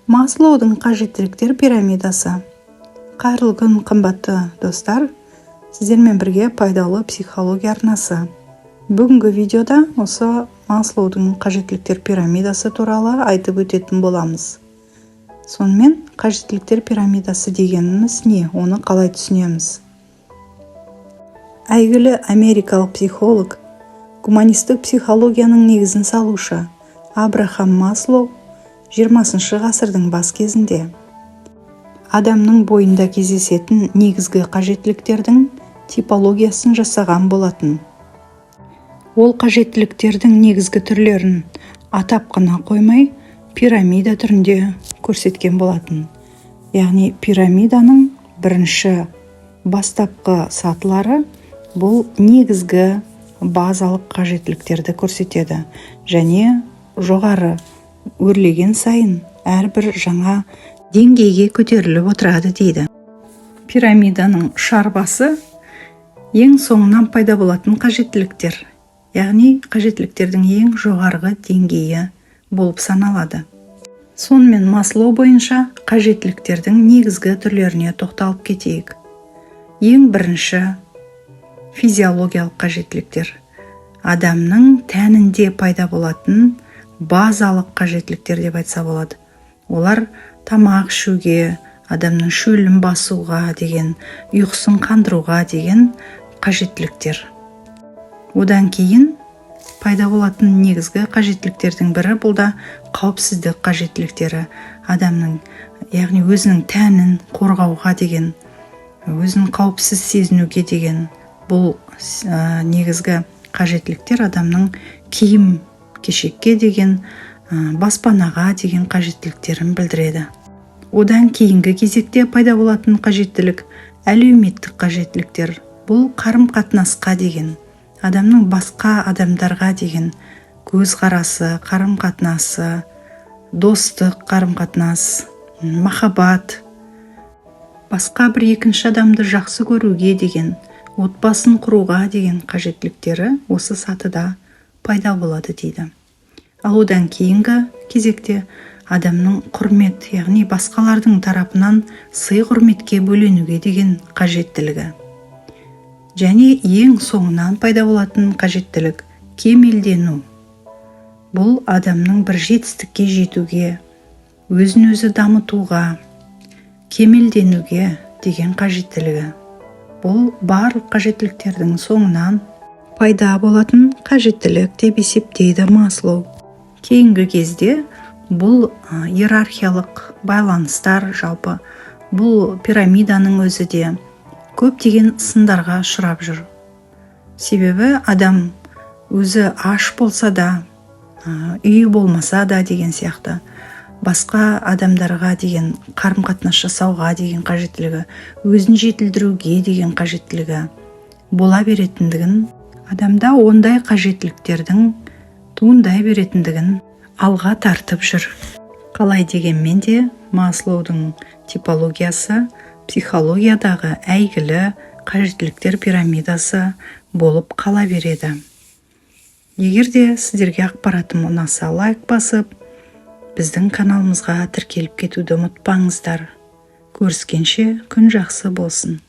Маслоудың қажеттіліктер пирамидасы. Қайырлы күн, қымбатты достар! Сіздермен бірге «Пайдалы психология» арнасы. Бүгінгі видеода осы Маслоудың қажеттіліктер пирамидасы туралы айтып өтетін боламыз. Сонымен, қажеттіліктер пирамидасы дегеніміз не, оны қалай түсінеміз? Әйгілі америкалық психолог, гуманистік психологияның негізін салушы Абрахам Маслоу 20 ғасырдың бас кезінде адамның бойында кездесетін негізгі қажеттіліктердің типологиясын жасаған болатын. Ол қажеттіліктердің негізгі түрлерін атап қана қоймай, пирамида түрінде көрсеткен болатын. Яғни пирамиданың бірінші бастапқы сатылары бұл негізгі базалық қажеттіліктерді көрсетеді және жоғары өрлеген сайын әрбір жаңа деңгейге көтеріліп отырады дейді. Пирамиданың шар басы ең соңынан пайда болатын қажеттіліктер, яғни қажеттіліктердің ең жоғарғы деңгейі болып саналады. Сонымен, Маслоу бойынша қажеттіліктердің негізгі түрлеріне тоқталып кетейік. Ең бірінші физиологиялық қажеттіліктер, адамның тәнінде пайда болатын базалық қажеттіліктер деп айтса болады. Олар тамақ ішуге, адамның шөлін басуға деген, ұйқысын қандыруға деген қажеттіліктер. Одан кейін пайда болатын негізгі қажеттіліктердің бірі бұл да қауіпсіздік қажеттіліктері. Адамның, яғни өзінің тәнін қорғауға деген, өзін қауіпсіз сезінуге деген бұл негізгі қажеттіліктер, адамның киім кешекке деген, баспанаға деген қажеттіліктерін білдіреді. Одан кейінгі кезекте пайда болатын қажеттілік әлеуметтік қажеттіліктер. Бұл қарым қатынасқа деген, адамның басқа адамдарға деген көзқарасы, қарым қатынасы, достық қарым қатынас, махаббат, басқа бір екінші адамды жақсы көруге деген, отбасын құруға деген қажеттіліктері осы сатыда пайда болады дейді. Ал одан кейінгі кезекте адамның құрмет, яғни басқалардың тарапынан сый құрметке бөленуге деген қажеттілігі. Және ең соңынан пайда болатын қажеттілік кемелдену. Бұл адамның бір жетістікке жетуге, өзін өзі дамытуға, кемелденуге деген қажеттілігі. Бұл барлық қажеттіліктердің соңынан пайда болатын қажеттілік деп есептейді Маслоу. Кейінгі кезде бұл иерархиялық байланыстар, жалпы бұл пирамиданың өзі де көптеген сындарға ұшырап жүр. Себебі адам өзі аш болса да, үйі болмаса да деген сияқты, басқа адамдарға деген қарым қатынас жасауға деген қажеттілігі, өзін жетілдіруге деген қажеттілігі бола беретіндігін, адамда ондай қажеттіліктердің туындай беретіндігін алға тартып жүр. Қалай дегенмен де, Маслоудың типологиясы психологиядағы әйгілі қажеттіліктер пирамидасы болып қала береді. Егер де сіздерге ақпаратым ұнаса, лайк басып, біздің каналымызға тіркеліп кетуді ұмытпаңыздар. Көріскенше, күн жақсы болсын!